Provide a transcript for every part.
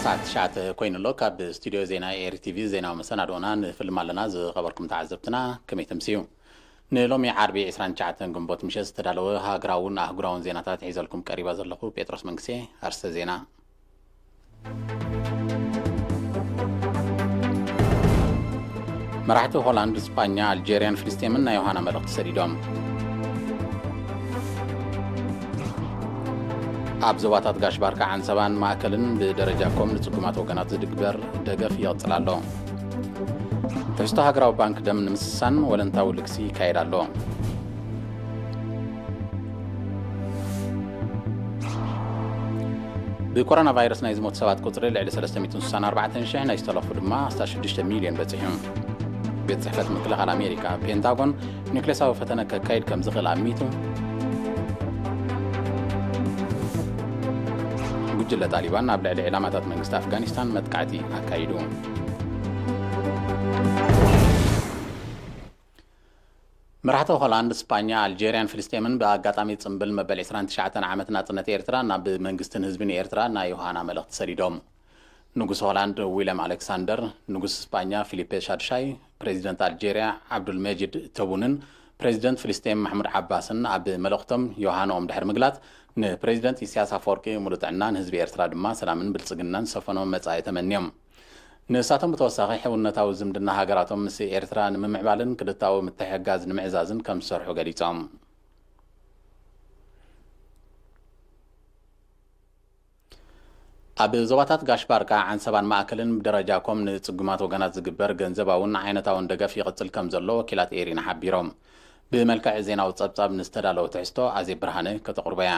ሰዓት ትሽዓተ ኮይኑ ኣሎ። ካብ ስቱዲዮ ዜና ኤሪ ቲቪ ዜናዊ መሰናድኦና ንፍልም ኣለና። ዝኸበርኩም ተዓዘብትና ከመይ ተምስዩ? ንሎሚ ዓርቢ ዕስራን ትሽዓተን ግንቦት ምሸት ዝተዳለወ ሃገራውን ኣህጉራውን ዜናታት ሒዘልኩም ቀሪባ ዘለኹ ጴጥሮስ መንግስቴ። ኣርስተ ዜና። መራሕቲ ሆላንድ፣ ስጳኛ፣ ኣልጀርያን ፍልስጤምን ናይ ዮሃና መልእኽቲ ሰዲዶም። ኣብ ዞባታት ጋሽ ባርካ፣ ዓንሰባን ማእከልን ብደረጃ ኮም ንጽጉማት ወገናት ዝድግበር ደገፍ ይቕጽል ኣሎ። ትሕዝቶ ሃገራዊ ባንክ ደም ንምስሳን ወለንታዊ ልግሲ ይካየድ ኣሎ። ብኮሮና ቫይረስ ናይ ዝሞቱ ሰባት ቁጽሪ ልዕሊ ሰለስተ ሚእትን ስሳን ኣርባዕተን ሽሕ፣ ናይ ዝተለፉ ድማ ኣስታት ሽዱሽተ ሚልዮን በጺሑ። ቤት ጽሕፈት ምክልኻል ኣሜሪካ፣ ፔንታጎን፣ ኒውክሌሳዊ ፈተነ ከካይድ ከም ዝኽእል ኣሚቱ። ጉጅለ ጣሊባን ኣብ ልዕሊ ዕላማታት መንግስቲ ኣፍጋኒስታን መጥቃዕቲ ኣካይዱ። መራሕቲ ሆላንድ፣ ስጳኛ፣ ኣልጀርያን ፍልስጤምን ብኣጋጣሚ ጽምብል መበል ዕስራን ትሽዓተን ዓመት ናጽነት ኤርትራ ናብ መንግስትን ህዝብን ኤርትራ ናይ ዮሃና መልእኽቲ ሰዲዶም። ንጉስ ሆላንድ ዊልያም ኣሌክሳንደር፣ ንጉስ ስጳኛ ፊሊፔ ሻድሻይ፣ ፕሬዚደንት ኣልጀርያ ዓብዱልመጂድ ተቡንን ፕሬዚደንት ፍልስጤም ማሕሙድ ዓባስን ኣብ መልእኽቶም ዮሃንኦም ድሕሪ ምግላጽ፣ ንፕሬዚደንት ኢሳያስ ኣፈወርቂ ሙሉእ ጥዕና፣ ንህዝቢ ኤርትራ ድማ ሰላምን ብልጽግናን ዝሰፈኖ መጻኢ ተመንዮም። ንሳቶም ብተወሳኺ ሕውነታዊ ዝምድና ሃገራቶም ምስ ኤርትራ ንምምዕባልን ክልታዊ ምትሕግጋዝ ንምዕዛዝን ከም ዝሰርሑ ገሊጾም። ኣብ ዞባታት ጋሽ ባርካ፣ ዓንሰባን ማእከልን ብደረጃ ኮም ንጽጉማት ወገናት ዝግበር ገንዘባውን ዓይነታውን ደገፍ ይቕጽል ከም ዘሎ ወኪላት ኤሪና ሓቢሮም። ብመልክዕ ዜናዊ ጸብጻብ ንዝተዳለወ ትሕዝቶ ኣዜብ ብርሃነ ከተቕርቦ እያ።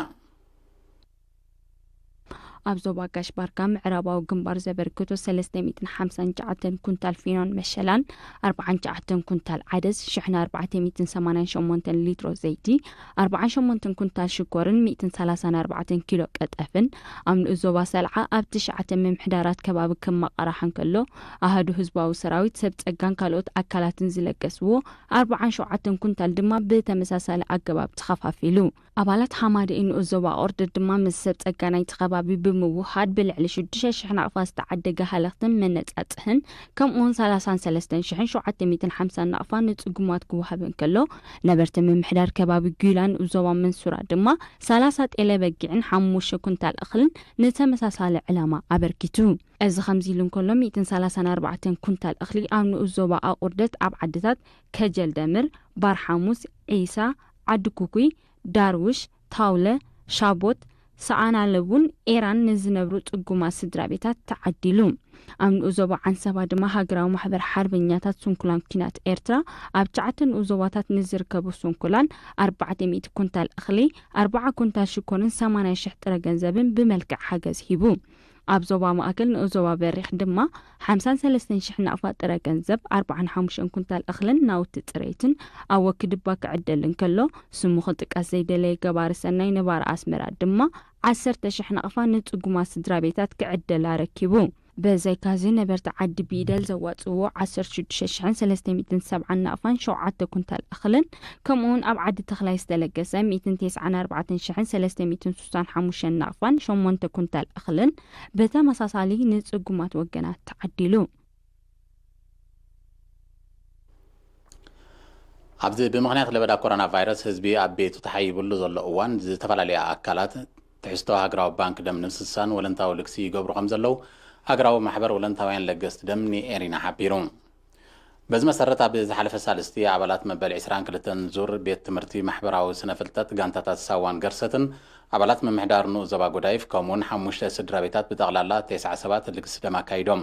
ኣብ ዞባ ጋሽ ባርካ ምዕራባዊ ግንባር ዘበርክቶ ሰለስተ ሚእትን ሓምሳን ትሽዓተን ኩንታል ፊኖን መሸላን፣ ኣርባዓን ትሽዓተን ኩንታል ዓደስ፣ ሽሕን ኣርባዕተ ሚእትን ሰማንያን ሸሞንተን ሊትሮ ዘይቲ፣ ኣርባዓን ሸሞንተን ኩንታል ሽኮርን ሚእትን ሰላሳን ኣርባዕተን ኪሎ ቀጠፍን ኣብ ንኡስ ዞባ ሰልዓ ኣብ ትሽዓተ ምምሕዳራት ከባቢ ክመቓራሕ እንከሎ፣ ኣሃዱ ህዝባዊ ሰራዊት፣ ሰብ ጸጋን ካልኦት ኣካላትን ዝለገስዎ ኣርባዓን ሸውዓተን ኩንታል ድማ ብተመሳሳሊ ኣገባብ ተኸፋፊሉ። ኣባላት ሓማደኢ ንኡስ ዞባ ኦርደር ድማ ምስ ሰብ ጸጋ ናይቲ ከባቢ ብምውሃድ ብልዕሊ ሽዱሽተ ሽሕ ናቕፋ ዝተዓደገ ሃለኽትን መነጻጽህን፣ ከምኡውን ሰላሳን ሰለስተን ሽሕን ሸውዓተ ሚእትን ሓምሳን ናቕፋ ንጽጉማት ክወሃብ እንከሎ፣ ነበርቲ ምምሕዳር ከባቢ ጊላ ንኡስ ዞባ መንሱራ ድማ ሰላሳ ጤለ በጊዕን ሓሙሽተ ኩንታል እኽልን ንተመሳሳሊ ዕላማ ኣበርኪቱ። እዚ ከምዚ ኢሉ እንከሎ፣ ሚእትን ሰላሳን ኣርባዕተን ኩንታል እኽሊ ኣብ ንኡስ ዞባ ኣቑርደት ኣብ ዓድታት ከጀል ደምር፣ ባር ሓሙስ፣ ዒሳ፣ ዓዲ ኩኩይ፣ ዳርውሽ፣ ታውለ፣ ሻቦት፣ ሰኣን ኣለቡን ኤራን ንዝነብሩ ጽጉማት ስድራ ቤታት ተዓዲሉ። ኣብ ንኡስ ዞባ ዓንሰባ ድማ ሃገራዊ ማሕበር ሓርበኛታት ስንኩላን ኲናት ኤርትራ ኣብ ትሽዓተ ንኡስ ዞባታት ንዝርከቡ ስንኩላን ኣርባዕተ ሚእቲ ኩንታል እኽሊ፣ ኣርባዓ ኩንታል ሽኮርን ሰማንያ ሽሕ ጥረ ገንዘብን ብመልክዕ ሓገዝ ሂቡ። ኣብ ዞባ ማእከል ንኡስ ዞባ በሪኽ ድማ ሓምሳን ሰለስተን ሽሕ ናቕፋ ጥረ ገንዘብ፣ ኣርባዓን ሓሙሽተን ኩንታል እኽልን ናውቲ ጽሬትን ኣብ ወክድባ ክዕደል እንከሎ፣ ስሙ ክጥቀስ ዘይደለየ ገባሪ ሰናይ ንባር ኣስመራ ድማ ዓሰርተ ሽሕ ናቕፋ ንጽጉማት ስድራ ቤታት ክዕደል ኣረኪቡ። ብዘይካዚ ነበርቲ ዓዲ ቢደል ዘዋጽእዎ ዓሰርተ ሽዱሽተ ሽሕን ሰለስተ ሚእትን ሰብዓን ናቕፋን ሸውዓተ ኩንታል እኽልን፣ ከምኡውን ኣብ ዓዲ ተኽላይ ዝተለገሰ ሚእትን ተስዓን ኣርባዕተን ሽሕን ሰለስተ ሚእትን ስሳን ሓሙሽተን ናቕፋን ሸሞንተ ኩንታል እኽልን ብተመሳሳሊ ንጽጉማት ወገናት ተዓዲሉ። ኣብዚ ብምኽንያት ለበዳ ኮሮና ቫይረስ ህዝቢ ኣብ ቤቱ ተሓይብሉ ዘሎ እዋን፣ ዝተፈላለዩ ኣካላት ትሕዝቶ ሃገራዊ ባንክ ደም ንምስሳን ወለንታዊ ልግሲ ይገብሩ ከም ዘለዉ ሃገራዊ ማሕበር ወለንታውያን ለገስቲ ደም ንኤሪና ሓቢሩ። በዚ መሰረት፣ ኣብ ዝሓለፈ ሳልስቲ ኣባላት መበል ዕስራን ክልተን ዙር ቤት ትምህርቲ ማሕበራዊ ስነ ፍልጠት ጋንታታት ሳዋን ገርሰትን ኣባላት ምምሕዳር ንኡስ ዞባ ጎዳይፍ፣ ከምኡውን ሓሙሽተ ስድራ ቤታት ብጠቕላላ ተስዓ ሰባት ልግሲ ደም ኣካይዶም።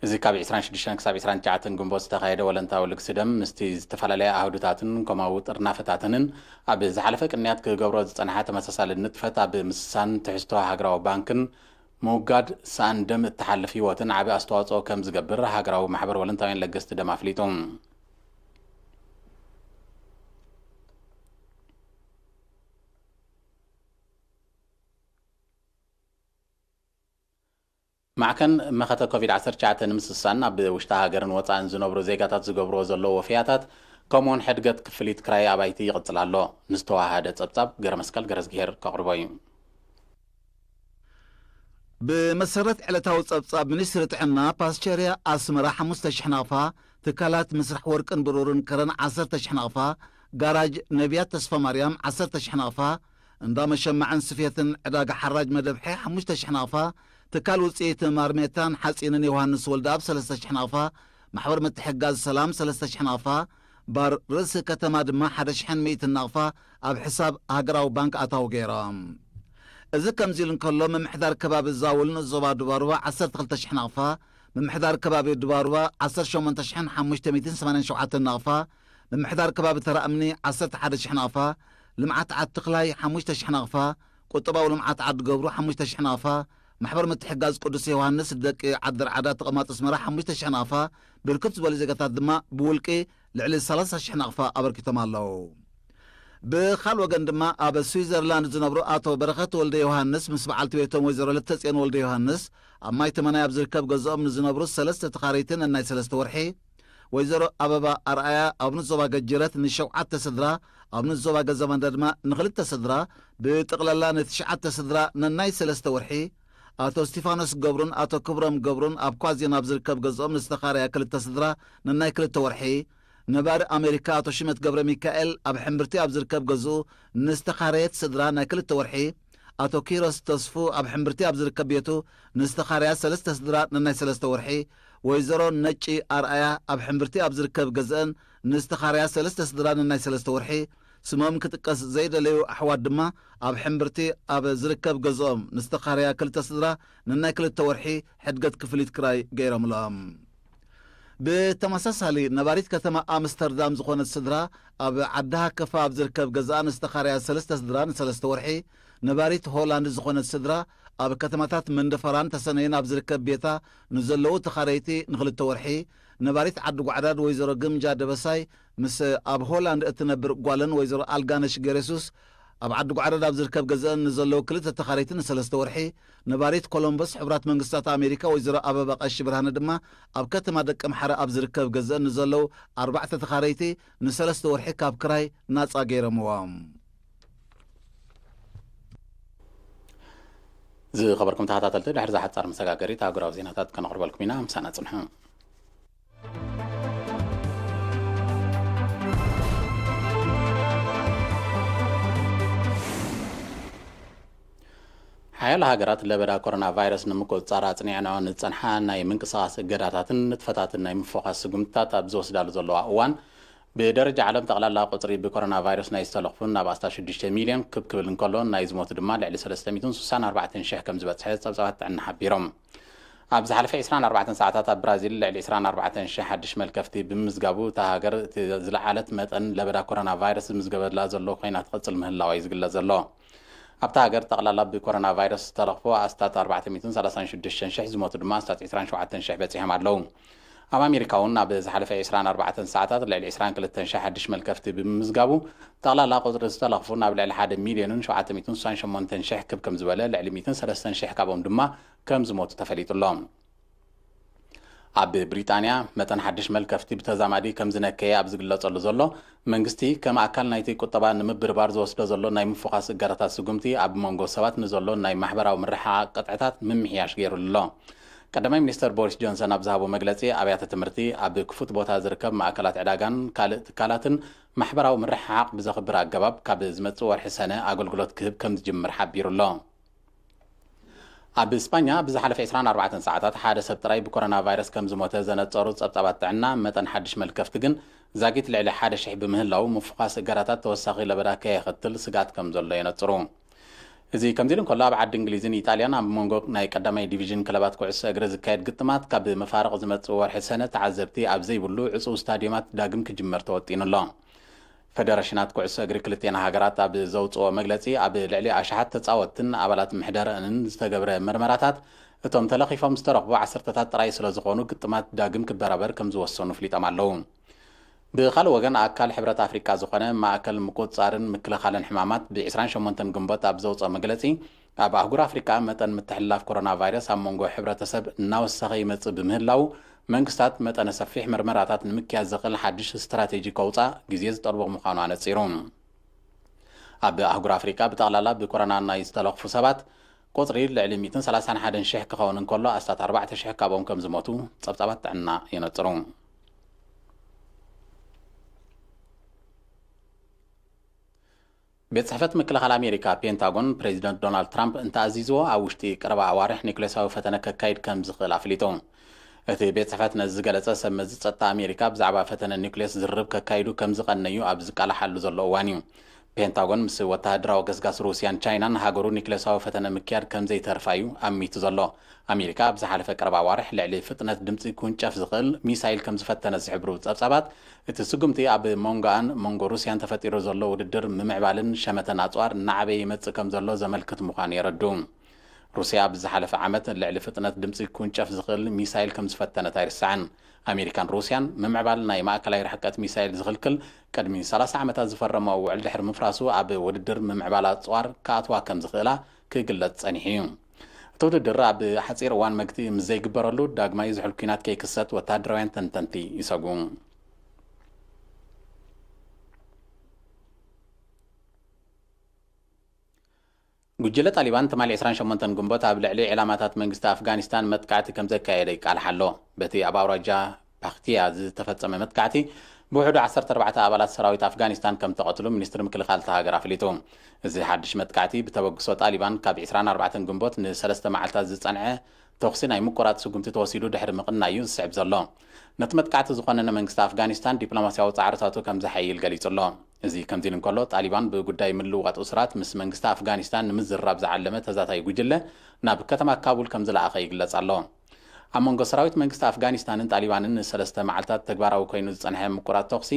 እዚ ካብ ዕስራን ሽዱሽተን ክሳብ ዕስራን ትሽዓተን ግንቦት ዝተኻየደ ወለንታዊ ልግሲ ደም፣ ምስቲ ዝተፈላለያ ኣህዱታትን ኮማዊ ጥርናፈታትንን ኣብ ዝሓለፈ ቅንያት ክገብሮ ዝጸንሓ ተመሳሳሊ ንጥፈት ኣብ ምስሳን ትሕዝቶ ሃገራዊ ባንክን ምውጋድ ሳን ደም እትሓልፍ ህይወትን ዓቢ ኣስተዋጽኦ ከም ዝገብር ሃገራዊ ማሕበር ወለንታውያን ለገስቲ ደም ኣፍሊጡ። ማዕከን መኸተ ኮቪድ ዓሰርተ ትሽዓተ ንምስሳን ኣብ ውሽጢ ሃገርን ወጻእን ዝነብሩ ዜጋታት ዝገብርዎ ዘለዉ ወፍያታት፣ ከምኡውን ሕድገት ክፍሊት ክራይ ኣባይቲ ይቕጽል ኣሎ። ንዝተዋሃደ ጸብጻብ ገረመስቀል ገረዝግሄር ከቕርቦ እዩ። ብመሰረት ዕለታዊ ጸብጻብ ሚኒስትሪ ጥዕና፣ ፓስቸርያ ኣስመራ ሓሙሽተ ሽሕ ናቕፋ፣ ትካላት ምስራሕ ወርቅን ብሩርን ከረን ዓሰርተ ሽሕ ናቕፋ፣ ጋራጅ ነቢያት ተስፋ ማርያም ዓሰርተ ሽሕ ናቕፋ፣ እንዳ መሸማዕን ስፌትን ዕዳጋ ሓራጅ መደብሐ ሓሙሽተ ሽሕ ናቕፋ፣ ትካል ውጽኢት ማርሜታን ሓጺንን ዮሃንስ ወልደኣብ ሰለስተ ሽሕ ናቕፋ፣ ማሕበር ምትሕግጋዝ ሰላም ሰለስተ ሽሕ ናቕፋ፣ ባር ርእሲ ከተማ ድማ ሓደ ሽሕን ሚእትን ናቕፋ ኣብ ሕሳብ ሃገራዊ ባንክ ኣታዊ ገይሮም። እዚ ከምዚ ኢሉ እንከሎ፣ ምምሕዳር ከባቢ ዛውል ንዞባ ዱባሩባ ዓሰርተ ክልተ ሽሕ ናቕፋ፣ ምምሕዳር ከባቢ ዱባሩባ ዓሰርተ ሸሞንተ ሽሕን ሓሙሽተ ሚእትን ሰማንያን ሸውዓተን ናቕፋ፣ ምምሕዳር ከባቢ ተራእምኒ ዓሰርተ ሓደ ሽሕ ናቕፋ፣ ልምዓት ዓዲ ትኽላይ ሓሙሽተ ሽሕ ናቕፋ፣ ቁጠባዊ ልምዓት ዓዲ ገብሩ ሓሙሽተ ሽሕ ናቕፋ፣ ማሕበር ምትሕጋዝ ቅዱስ ዮሃንስ ደቂ ዓዲ ርዓዳ ተቐማጦ ኣስመራ ሓሙሽተ ሽሕ ናቕፋ፣ ብርክት ዝበሉ ዜጋታት ድማ ብውልቂ ልዕሊ ሰላሳ ሽሕ ናቕፋ ኣበርኪቶም ኣለዉ። ብኻል ወገን ድማ ኣብ ስዊዘርላንድ ዝነብሩ ኣቶ በረኸት ወልደ ዮሃንስ ምስ በዓልቲ ቤቶም ወይዘሮ ለተጽዮን ወልደ ዮሃንስ ኣብ ማይ ተመናይ ኣብ ዝርከብ ገዝኦም ንዝነብሩ ሰለስተ ተኻረይቲ ነናይ ሰለስተ ወርሒ፣ ወይዘሮ ኣበባ ኣርኣያ ኣብ ንዞባ ገጅረት ንሸውዓተ ስድራ፣ ኣብ ንዞባ ገዛማንዳ ድማ ንኽልተ ስድራ፣ ብጥቕለላ ንትሽዓተ ስድራ ነናይ ሰለስተ ወርሒ፣ ኣቶ እስቲፋኖስ ገብሩን ኣቶ ክብሮም ገብሩን ኣብ ኳዜን ኣብ ዝርከብ ገዝኦም ንዝተኻረያ ክልተ ስድራ ነናይ ክልተ ወርሒ፣ ነባሪ ኣሜሪካ ኣቶ ሽመት ገብረ ሚካኤል ኣብ ሕምብርቲ ኣብ ዝርከብ ገዝኡ ንዝተኻረየት ስድራ ናይ ክልተ ወርሒ፣ ኣቶ ኪሮስ ተስፉ ኣብ ሕምብርቲ ኣብ ዝርከብ ቤቱ ንዝተኻረያ ሰለስተ ስድራ ነናይ ሰለስተ ወርሒ፣ ወይዘሮ ነጪ ኣርኣያ ኣብ ሕምብርቲ ኣብ ዝርከብ ገዝአን ንዝተኻረያ ሰለስተ ስድራ ነናይ ሰለስተ ወርሒ፣ ስሞም ክጥቀስ ዘይደለዩ ኣሕዋት ድማ ኣብ ሕምብርቲ ኣብ ዝርከብ ገዝኦም ንዝተኻረያ ክልተ ስድራ ነናይ ክልተ ወርሒ ሕድገት ክፍሊት ክራይ ገይሮምሎም። ብተመሳሳሊ፣ ነባሪት ከተማ ኣምስተርዳም ዝኾነት ስድራ ኣብ ዓዲ ሃከፋ ኣብ ዝርከብ ገዝኣ ንዝተኻረያ ሰለስተ ስድራ ንሰለስተ ወርሒ፣ ነባሪት ሆላንድ ዝኾነት ስድራ ኣብ ከተማታት መንደፈራን ተሰነይን ኣብ ዝርከብ ቤታ ንዘለዉ ተኻረይቲ ንኽልተ ወርሒ፣ ነባሪት ዓዲ ጓዕዳድ ወይዘሮ ግምጃ ደበሳይ ምስ ኣብ ሆላንድ እትነብር ጓለን ወይዘሮ ኣልጋነሽ ገሬሱስ ኣብ ዓዲ ጓዕዳድ ኣብ ዝርከብ ገዝአን ንዘለዉ ክልተ ተኻረይቲ ንሰለስተ ወርሒ፣ ነባሪት ኮሎምበስ ሕቡራት መንግስታት ኣሜሪካ ወይዘሮ ኣበባ ቀሺ ብርሃነ ድማ ኣብ ከተማ ደቀምሓረ ኣብ ዝርከብ ገዝአን ንዘለዉ ኣርባዕተ ተኻረይቲ ንሰለስተ ወርሒ ካብ ክራይ ናጻ ገይሮምዎም። ዝኸበርኩም ተኸታተልቲ፣ ድሕሪ ዝሓጻር መሰጋገሪት ሃገራዊ ዜናታት ከነቕርበልኩም ኢና። ምሳና ጽንሑ። ሓያሎ ሃገራት ለበዳ ኮሮና ቫይረስ ንምቁጽጻር ኣጽኒዐንኦ ንዝጸንሓ ናይ ምንቅስቓስ እገዳታትን ንጥፈታትን ናይ ምፍዃስ ስጉምትታት ኣብ ዝወስዳሉ ዘለዋ እዋን፣ ብደረጃ ዓለም ጠቕላላ ቁጽሪ ብኮሮና ቫይረስ ናይ ዝተለኽፉ ናብ ኣስታት ሽዱሽተ ሚልዮን ክብ ክብል እንከሎ፣ ናይ ዝሞቱ ድማ ልዕሊ ሰለስተ ሚእትን ስሳን ኣርባዕተን ሽሕ ከም ዝበጽሐ ጸብጻባት ጥዕና ሓቢሮም። ኣብ ዝሓለፈ ዕስራን ኣርባዕተን ሰዓታት ኣብ ብራዚል ልዕሊ ዕስራን ኣርባዕተን ሽሕ ሓድሽ መልከፍቲ ብምምዝጋቡ፣ እታ ሃገር እቲ ዝለዓለት መጠን ለበዳ ኮሮና ቫይረስ ዝምዝገበላ ዘሎ ኮይና ትቕጽል ምህላዋ እዩ ዝግለጽ ዘሎ። ኣብታ ሃገር ጠቕላላ ብኮሮና ቫይረስ ዝተለኽፎ ኣስታት ኣርባዕተ ሚእትን ሰላሳን ሽዱሽተን ሽሕ፣ ዝሞቱ ድማ ኣስታት ዕስራን ሸውዓተን ሽሕ በጺሖም ኣለዉ። ኣብ ኣሜሪካ እውን ኣብ ዝሓለፈ ዕስራን ኣርባዕተን ሰዓታት ልዕሊ ዕስራን ክልተን ሽሕ ሓድሽ መልከፍቲ ብምምዝጋቡ፣ ጠቕላላ ቁጽሪ ዝተለኽፉ ናብ ልዕሊ ሓደ ሚልዮንን ሸውዓተ ሚእትን ስሳን ሸሞንተን ሽሕ ክብ ከም ዝበለ፣ ልዕሊ ሚእትን ሰለስተን ሽሕ ካብኦም ድማ ከም ዝሞቱ ተፈሊጡ ኣሎ። ኣብ ብሪጣንያ መጠን ሓድሽ መልከፍቲ ብተዛማዲ ከም ዝነከየ ኣብ ዝግለጸሉ ዘሎ፣ መንግስቲ ከም ኣካል ናይቲ ቁጠባ ንምብርባር ዝወስዶ ዘሎ ናይ ምፍዃስ እገዳታት ስጉምቲ ኣብ መንጎ ሰባት ንዘሎ ናይ ማሕበራዊ ምርሕሓቕ ቅጥዕታት ምምሕያሽ ገይሩሉ ኣሎ። ቀዳማይ ሚኒስተር ቦሪስ ጆንሰን ኣብ ዝሃቦ መግለጺ፣ ኣብያተ ትምህርቲ፣ ኣብ ክፉት ቦታ ዝርከብ ማእከላት ዕዳጋን ካልእ ትካላትን ማሕበራዊ ምርሕሓቕ ብዘኽብር ኣገባብ ካብ ዝመጽእ ወርሒ ሰነ ኣገልግሎት ክህብ ከም ዝጅምር ሓቢሩ ኣሎ። ኣብ ስጳኛ ብዝሓለፈ ዕስራን ኣርባዕተን ሰዓታት ሓደ ሰብ ጥራይ ብኮሮና ቫይረስ ከም ዝሞተ ዘነጸሩ ጸብጻባት ጥዕና፣ መጠን ሓድሽ መልከፍቲ ግን ዛጊት ልዕሊ ሓደ ሽሕ ብምህላው፣ ምፍዃስ እገዳታት ተወሳኺ ለበዳ ከየኸትል ስግኣት ከም ዘሎ የነጽሩ። እዚ ከምዚ ኢሉ እንከሎ፣ ኣብ ዓዲ እንግሊዝን ኢጣልያን ኣብ መንጎ ናይ ቀዳማይ ዲቪዥን ክለባት ኩዕሶ እግሪ ዝካየድ ግጥማት ካብ መፋርቕ ዝመጽእ ወርሒ ሰነ ተዓዘብቲ ኣብ ዘይብሉ ዕጹው ስታድዮማት ዳግም ክጅመር ተወጢኑ ኣሎ። ፈደረሽናት ኩዕሶ እግሪ ክልቴን ሃገራት ኣብ ዘውጽኦ መግለጺ፣ ኣብ ልዕሊ ኣሽሓት ተጻወትትን ኣባላት ምሕደረንን ዝተገብረ መርመራታት፣ እቶም ተለኺፎም ዝተረኽቡ ዓሰርተታት ጥራይ ስለ ዝኾኑ፣ ግጥማት ዳግም ክበራበር ከም ዝወሰኑ ኣፍሊጦም ኣለዉ። ብኻልእ ወገን፣ ኣካል ሕብረት ኣፍሪቃ ዝኾነ ማእከል ምቁጽጻርን ምክልኻልን ሕማማት ብ ዕስራን ሸሞንተን ግንቦት ኣብ ዘውጽኦ መግለጺ፣ ኣብ ኣህጉር ኣፍሪቃ መጠን ምትሕልላፍ ኮሮና ቫይረስ ኣብ መንጎ ሕብረተሰብ እናወሰኸ ይመጽእ ብምህላው፣ መንግስታት መጠነ ሰፊሕ ምርመራታት ንምክያድ ዘኽእል ሓድሽ ስትራቴጂ ከውጻእ ግዜ ዝጠልቦ ምዃኑ ኣነጺሩ። ኣብ ኣህጉር ኣፍሪቃ ብጠቕላላ ብኮሮና ናይ ዝተለኽፉ ሰባት ቁጽሪ ልዕሊ ሚእትን ሰላሳን ሓደን ሽሕ ክኸውን እንከሎ፣ ኣስታት ኣርባዕተ ሽሕ ካብኦም ከም ዝሞቱ ጸብጻባት ጥዕና የነጽሩ። ቤት ጽሕፈት ምክልኻል ኣሜሪካ ፔንታጎን፣ ፕሬዚደንት ዶናልድ ትራምፕ እንተኣዚዝዎ፣ ኣብ ውሽጢ ቀረባ ኣዋርሕ ኒውክሌሳዊ ፈተነ ከካይድ ከም ዝኽእል ኣፍሊጡ። እቲ ቤት ጽሕፈት ነዚ ዝገለጸ፣ ሰብ መዚ ጸጥታ ኣሜሪካ ብዛዕባ ፈተነ ኒውክሌስ ዝርርብ ከካይዱ ከም ዝቐነዩ ኣብ ዝቃላሓሉ ዘሎ እዋን እዩ። ፔንታጎን ምስ ወተሃደራዊ ገስጋስ ሩስያን ቻይናን ሃገሩ ኒውክሌሳዊ ፈተነ ምክያድ ከም ዘይተርፋ እዩ ኣሚቱ ዘሎ። ኣሜሪካ ኣብ ዝሓለፈ ቀረባ ኣዋርሕ ልዕሊ ፍጥነት ድምጺ ክውንጨፍ ዝኽእል ሚሳይል ከም ዝፈተነ ዝሕብሩ ጸብጻባት፣ እቲ ስጉምቲ ኣብ መንጎኣን መንጎ ሩስያን ተፈጢሩ ዘሎ ውድድር ምምዕባልን ሸመተን ኣጽዋር እናዓበየ ይመጽእ ከም ዘሎ ዘመልክት ምዃኑ የረዱ። ሩስያ ኣብ ዝሓለፈ ዓመት ልዕሊ ፍጥነት ድምጺ ክውንጨፍ ዝኽእል ሚሳይል ከም ዝፈተነት ኣይርሳዕን። ኣሜሪካን ሩስያን ምምዕባል ናይ ማእከላይ ርሕቀት ሚሳይል ዝኽልክል ቅድሚ ሰላሳ ዓመታት ዝፈረመኦ ውዕል ድሕሪ ምፍራሱ፣ ኣብ ውድድር ምምዕባል ኣጽዋር ክኣትዋ ከም ዝኽእላ ክግለጽ ጸኒሑ እዩ። እቲ ውድድር ኣብ ሓጺር እዋን መግትኢ ምስ ዘይግበረሉ፣ ዳግማይ ዝሑል ኲናት ከይክሰት ወተሃደራውያን ተንተንቲ ይሰጉ። ጉጅለ ጣሊባን ትማሊ ዕስራን ሸሞንተን ግንቦት ኣብ ልዕሊ ዕላማታት መንግስቲ ኣፍጋኒስታን መጥቃዕቲ ከም ዘካየደ ይቃልሕ ኣሎ። በቲ ኣብ ኣውራጃ ፓክቲያ ዝተፈጸመ መጥቃዕቲ፣ ብውሕዱ ዓሰርተ ኣርባዕተ ኣባላት ሰራዊት ኣፍጋኒስታን ከም ተቐትሉ ሚኒስትሪ ምክልኻል እታ ሃገር ኣፍሊጡ። እዚ ሓድሽ መጥቃዕቲ ብተበግሶ ጣሊባን ካብ ዕስራን ኣርባዕተን ግንቦት ንሰለስተ መዓልታት ዝጸንዐ ተኹሲ ናይ ምቁራጽ ስጉምቲ ተወሲዱ ድሕሪ ምቕናይ እዩ ዝስዕብ ዘሎ። ነቲ መጥቃዕቲ ዝኾነነ መንግስቲ ኣፍጋኒስታን ዲፕሎማስያዊ ጻዕርታቱ ከም ዘሐይል ገሊጹ ኣሎ። እዚ ከምዚ ኢሉ እንከሎ፣ ጣሊባን ብጉዳይ ምልውዋጥ እሱራት ምስ መንግስቲ ኣፍጋኒስታን ንምዝርራብ ዝዓለመ ተዛታይ ጉጅለ ናብ ከተማ ካቡል ከም ዝለኣኸ ይግለጽ ኣሎ። ኣብ መንጎ ሰራዊት መንግስቲ ኣፍጋኒስታንን ጣሊባንን ንሰለስተ መዓልታት ተግባራዊ ኮይኑ ዝጸንሐ ምቁራጽ ተኹሲ፣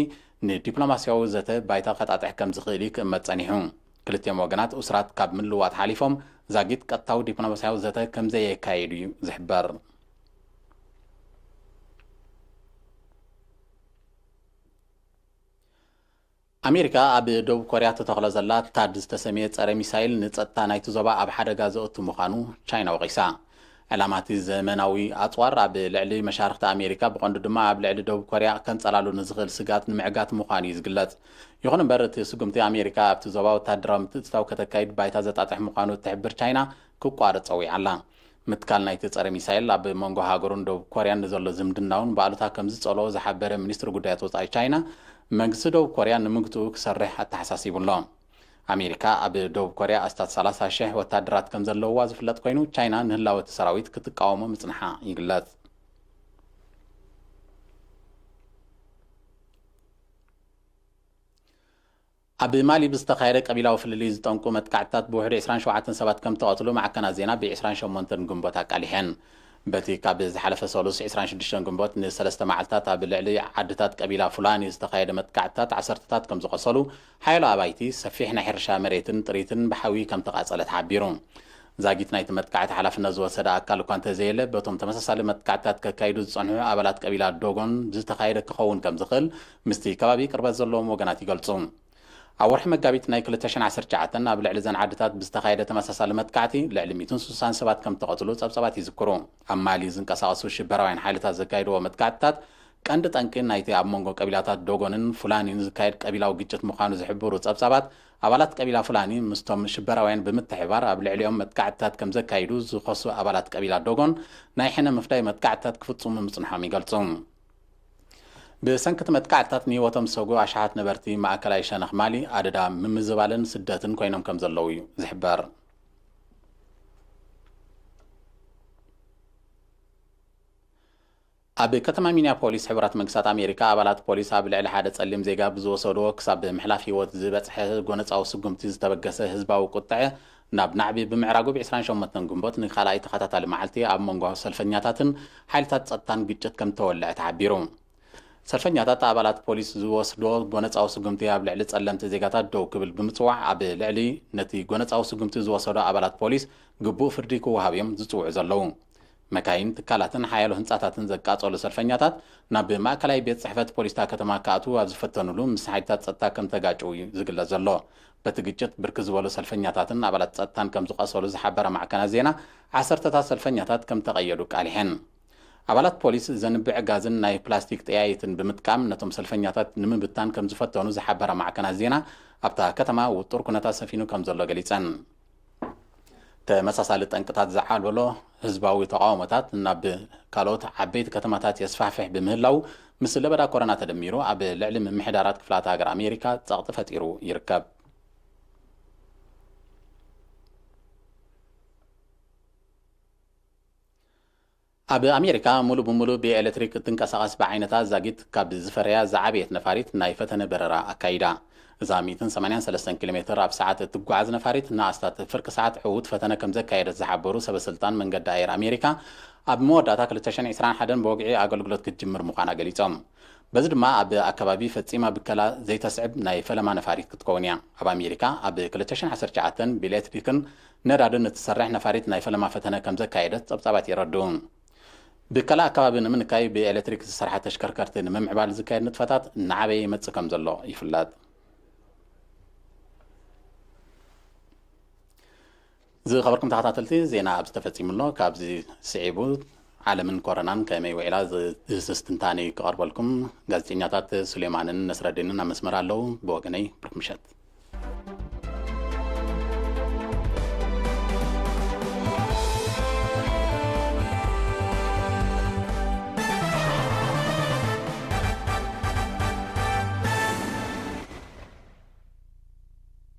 ንዲፕሎማስያዊ ዘተ ባይታ ከጣጥሕ ከም ዝኽእል እዩ ክእመት ጸኒሑ። ክልቲኦም ወገናት እሱራት ካብ ምልውዋጥ ሓሊፎም፣ ዛጊት ቀጥታዊ ዲፕሎማስያዊ ዘተ ከም ዘየካየዱ እዩ ዝሕበር። ኣሜሪካ ኣብ ደቡብ ኮርያ ተተኽሎ ዘላ ታድ ዝተሰምየ ጸረ ሚሳይል፣ ንጸጥታ ናይቲ ዞባ ኣብ ሓደጋ ዘእቱ ምዃኑ ቻይና ወቒሳ። ዕላማ እቲ ዘመናዊ ኣጽዋር፣ ኣብ ልዕሊ መሻርኽቲ ኣሜሪካ፣ ብቐንዱ ድማ ኣብ ልዕሊ ደቡብ ኮርያ ከንጸላሉ ንዝኽእል ስግኣት ንምዕጋት ምዃኑ እዩ ዝግለጽ። ይኹን እምበር፣ እቲ ስጉምቲ ኣሜሪካ ኣብቲ ዞባ ወተሃደራዊ ምትእትታው ከተካይድ ባይታ ዘጣጥሕ ምዃኑ እትሕብር ቻይና ክቋረጽ ጸዊዓ ኣላ። ምትካል ናይቲ ጸረ ሚሳይል፣ ኣብ መንጎ ሃገሩን ደቡብ ኮርያን ንዘሎ ዝምድና እውን ብኣሉታ ከም ዝጸልኦ ዝሓበረ ሚኒስትሪ ጉዳያት ወጻኢ ቻይና፣ መንግስቲ ደቡብ ኮርያ ንምግትኡ ክሰርሕ ኣተሓሳሲቡ ኣሎ። ኣሜሪካ ኣብ ደቡብ ኮርያ ኣስታት ሰላሳ ሽሕ ወታደራት ከም ዘለውዋ ዝፍለጥ ኮይኑ፣ ቻይና ንህላወ እቲ ሰራዊት ክትቃወሞ ምጽንሓ ይግለጽ። ኣብ ማሊ ብዝተኻየደ ቀቢላዊ ፍልልይ ዝጠንቁ መጥቃዕትታት ብውሕዱ ዕስራን ሸውዓተን ሰባት ከም ተቐትሉ ማዕከናት ዜና ብ ዕስራን ሸሞንተን ግንቦት ኣቃሊሐን። በቲ ካብ ዝሓለፈ ሰሉስ ዕስራን ሽዱሽተን ግንቦት ንሰለስተ መዓልታት ኣብ ልዕሊ ዓድታት ቀቢላ ፉላኒ ዝተኻየደ መጥቃዕትታት፣ ዓሰርተታት ከም ዝቖሰሉ፣ ሓያሎ ኣባይቲ፣ ሰፊሕ ናይ ሕርሻ መሬትን ጥሪትን ብሓዊ ከም ተቓጸለ ተሓቢሩ። ዛጊት ናይቲ መጥቃዕቲ ሓላፍነት ዝወሰደ ኣካል እኳ እንተዘየለ፣ በቶም ተመሳሳሊ መጥቃዕትታት ከካይዱ ዝጸንሑ ኣባላት ቀቢላ ዶጎን ዝተኻየደ ክኸውን ከም ዝኽእል ምስቲ ከባቢ ቅርበት ዘለዎም ወገናት ይገልጹ። ኣብ ወርሒ መጋቢት ናይ ክልተ ሽሕን ዓሰርተ ትሽዓተን ኣብ ልዕሊ እዘን ዓድታት ብዝተኻየደ ተመሳሳሊ መጥቃዕቲ፣ ልዕሊ ሚእትን ስሳን ሰባት ከም ተቐትሉ ጸብጻባት ይዝክሩ። ኣብ ማሊ ዝንቀሳቐሱ ሽበራውያን ሓይልታት ዘካየድዎ መጥቃዕትታት፣ ቀንዲ ጠንቂ ናይቲ ኣብ መንጎ ቀቢላታት ዶጎንን ፉላኒን ዝካየድ ቀቢላዊ ግጭት ምዃኑ ዝሕብሩ ጸብጻባት፣ ኣባላት ቀቢላ ፉላኒ ምስቶም ሽበራውያን ብምትሕባር ኣብ ልዕሊኦም መጥቃዕትታት ከም ዘካይዱ ዝኸሱ ኣባላት ቀቢላ ዶጎን፣ ናይ ሕነ ምፍዳይ መጥቃዕትታት ክፍጽሙ ምጽንሖም ይገልጹ። ብሰንኪ እቲ መጥቃዕትታት ንህይወቶም ዝሰጉ ኣሽሓት ነበርቲ ማእከላይ ሸነኽ ማሊ፣ ኣደዳ ምምዝባልን ስደትን ኮይኖም ከም ዘለዉ እዩ ዝሕበር። ኣብ ከተማ ሚኒያፖሊስ፣ ሕቡራት መንግስታት ኣሜሪካ፣ ኣባላት ፖሊስ ኣብ ልዕሊ ሓደ ጸሊም ዜጋ ብዝወሰድዎ ክሳብ ምሕላፍ ህይወት ዝበጽሐ ጎነጻዊ ስጉምቲ ዝተበገሰ ህዝባዊ ቁጥዐ፣ ናብ ናዕቢ ብምዕራጉ፣ ብ ዕስራን ሸሞንተን ግንቦት ንኻልኣይ ተኸታታሊ መዓልቲ ኣብ መንጎ ሰልፈኛታትን ሓይልታት ጸጥታን ግጭት ከም ዝተወልዐ ተሓቢሩ። ሰልፈኛታት፣ ኣባላት ፖሊስ ዝወስዶ ጎነጻዊ ስጉምቲ ኣብ ልዕሊ ጸለምቲ ዜጋታት ደው ክብል ብምጽዋዕ፣ ኣብ ልዕሊ ነቲ ጎነጻዊ ስጉምቲ ዝወሰዶ ኣባላት ፖሊስ ግቡእ ፍርዲ ክወሃብ እዮም ዝጽውዑ ዘለዉ። መካይን፣ ትካላትን ሓያሎ ህንጻታትን ዘቃጸሉ ሰልፈኛታት፣ ናብ ማእከላይ ቤት ጽሕፈት ፖሊስታ ከተማ ክኣትዉ ኣብ ዝፈተኑሉ፣ ምስ ሓይልታት ጸጥታ ከም ተጋጭዉ እዩ ዝግለጽ ዘሎ። በቲ ግጭት፣ ብርክት ዝበሉ ሰልፈኛታትን ኣባላት ጸጥታን ከም ዝቐሰሉ ዝሓበራ ማዕከናት ዜና፣ ዓሰርተታት ሰልፈኛታት ከም ተቐየዱ ቃሊሐን። ኣባላት ፖሊስ፣ ዘንብዕ ጋዝን ናይ ፕላስቲክ ጠያይትን ብምጥቃም፣ ነቶም ሰልፈኛታት ንምብታን ከም ዝፈተኑ ዝሓበራ ማዕከናት ዜና፣ ኣብታ ከተማ ውጡር ኩነታት ሰፊኑ ከም ዘሎ ገሊጸን። ተመሳሳሊ ጠንቅታት ዝዓልበሎ ህዝባዊ ተቓውሞታት ናብ ካልኦት ዓበይቲ ከተማታት የስፋሕፍሕ ብምህላው፣ ምስ ለበዳ ኮሮና ተደሚሩ ኣብ ልዕሊ ምምሕዳራት ክፍላተ ሃገር ኣሜሪካ ጸቕጢ ፈጢሩ ይርከብ። ኣብ ኣሜሪካ ሙሉ ብሙሉ ብኤሌክትሪክ እትንቀሳቐስ ብዓይነታ ዛጊት ካብ ዝፈረያ ዝዓበየት ነፋሪት ናይ ፈተነ በረራ ኣካይዳ። እዛ ሚእትን ሰማንያን ሰለስተን ኪሎ ሜትር ኣብ ሰዓት እትጓዓዝ ነፋሪት ንኣስታት ፍርቂ ሰዓት ዕዉት ፈተነ ከም ዘካየደት ዝሓበሩ ሰበስልጣን መንገዲ ኣየር ኣሜሪካ፣ ኣብ መወዳእታ ክልተ ሽሕን ዕስራን ሓደን ብወግዒ ኣገልግሎት ክትጅምር ምዃና ገሊጾም። በዚ ድማ ኣብ ኣከባቢ ፈጺማ ብከላ ዘይተስዕብ ናይ ፈለማ ነፋሪት ክትከውን እያ። ኣብ ኣሜሪካ ኣብ ክልተ ሽሕን ዓሰርተ ትሽዓተን ብኤሌክትሪክን ነዳድን እትሰርሕ ነፋሪት ናይ ፈለማ ፈተነ ከም ዘካየደት ጸብጻባት የረድኡ። ብከላ ኣከባቢ ንምንካይ ብኤሌክትሪክ ዝሰርሓ ተሽከርከርቲ ንምምዕባል ዝካየድ ንጥፈታት እናዓበየ ይመጽእ ከም ዘሎ ይፍለጥ። ዝኸበርኩም ተኸታተልቲ፣ ዜና ኣብዚ ተፈጺሙ ኣሎ። ካብዚ ስዒቡ ዓለምን ኮረናን ከመይ ውዒላ ዝድህስስ ትንታኔ ክቐርበልኩም ጋዜጠኛታት ሱሌማንን ነስረዲንን ኣብ መስመር ኣለዉ። ብወገነይ ብሩክ ምሸት።